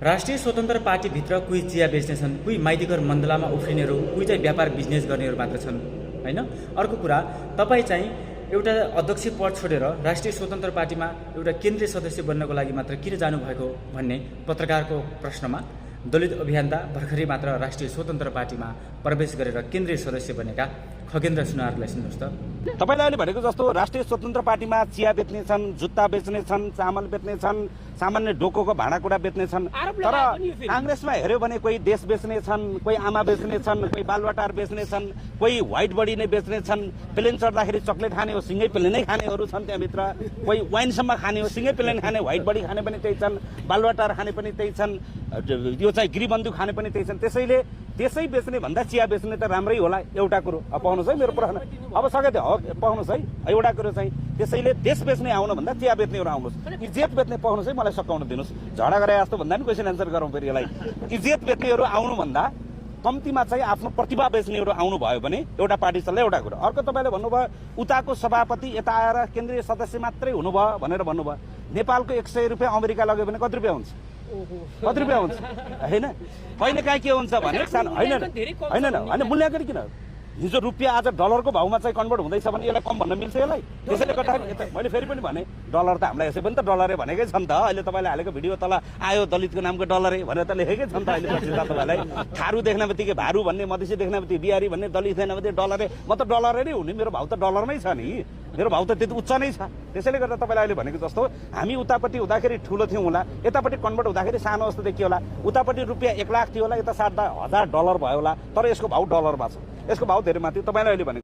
राष्ट्रिय स्वतन्त्र पार्टीभित्र कोही चिया बेच्नेछन्, कोही माइतीघर मण्डलामा उफ्रिनेहरू, कोही चाहिँ व्यापार बिजनेस गर्नेहरू मात्र छन् हैन। अर्को कुरा, तपाईँ चाहिँ एउटा अध्यक्ष पद छोडेर राष्ट्रिय स्वतन्त्र पार्टीमा एउटा केन्द्रीय सदस्य बन्नको लागि मात्र किन जानुभएको भन्ने पत्रकारको प्रश्नमा दलित अभियन्ता भर्खरै मात्र राष्ट्रिय स्वतन्त्र पार्टीमा प्रवेश गरेर केन्द्रीय सदस्य बनेका खगेन्द्र सुनारलाई सुन्नुहोस् त। तपाईले अहिले भनेको जस्तो राष्ट्रिय स्वतन्त्र पार्टीमा चिया बेच्ने छन्, जुत्ता बेच्ने छन्, चामल बेच्ने छन्, सामान्य डोकोको भाँडाकुँडा बेच्ने छन्। तर कांग्रेसमा हेर्यो भने कोही देश बेच्ने छन्, कोही आमा बेच्ने छन्, कोही बालवाटार बेच्ने छन्, कोही व्हाइट बडी नै बेच्ने छन्, प्लेन चढ्दाखेरि चक्लेट खाने हो सिँगै प्लेनै खानेहरू छन् त्यहाँभित्र, कोही वाइनसम्म खाने हो सिँगै प्लेन खाने, व्हाइट बडी खाने पनि त्यही छन्, बालवाटार खाने पनि त्यही छन्, यो चाहिँ गिरिबन्धु खाने पनि त्यही छन्। त्यसैले त्यसै बेच्ने भन्दा चिया बेच्ने त राम्रै होला एउटा कुरो। अब पाउनुहोस् है मेरो प्रश्न, अब सके हो पाउनुहोस् है एउटा कुरो चाहिँ। त्यसैले देश बेच्ने आउनु भन्दा चिया बेच्नेहरू आउनुहोस्, इज्जत बेच्ने पाउनुहोस् है, मलाई सकाउन दिनुहोस्। झगडा गरे जस्तो भन्दा नि क्वेसन एन्सर गरौँ फेरि यसलाई। इज्जत बेच्नेहरू आउनु भन्दा कम्तीमा चाहिँ आफ्नो प्रतिभा बेच्नेहरू आउनु भयो भने एउटा पार्टी चल्ला एउटा कुरो। अर्को तपाईँले भन्नुभयो उताको सभापति यता आएर केन्द्रीय सदस्य मात्रै हुनुभयो भनेर भन्नुभयो। नेपालको 100 रुपियाँ अमेरिका लग्यो भने कति रुपियाँ हुन्छ? कति रुपियाँ हुन्छ होइन? कहिले काहीँ के हुन्छ भने होइन मूल्याङ्कन किन? हिजो रुपियाँ आज डलरको भाउमा चाहिँ कन्भर्ट हुँदैछ भने यसलाई कम भन्न मिल्छ यसलाई? त्यसैले गर्दाखेरि मैले फेरि पनि भने डलर त हामीलाई यसै पनि त डलरै भनेकै छ नि त। अहिले तपाईँले हालेको भिडियो तल आयो दलितको नामको डलरै भनेर त लेखेकै छ नि त अहिले तपाईँलाई। थारू देख्न बित्तिकै भारू भन्ने, मधेसी देख्न बित्तिकै बिहारी भन्ने, दलित देख्न बित्तिकै डलरै। म त डलरै नै हुने, मेरो भाउ त डलरमै छ नि, मेरो भाउ त त्यति उच्च नै छ। त्यसैले गर्दा तपाईँले अहिले भनेको जस्तो हामी उतापट्टि हुँदाखेरि ठुलो थियौँ होला, यतापट्टि कन्भर्ट हुँदाखेरि सानो जस्तो देखियो होला। उतापट्टि रुपियाँ 1 लाख थियो होला, यता 60,000 डलर भयो होला, तर यसको भाउ डलरमा छ, यसको भाउ धेरै माथि। तपाईँले अहिले भनेको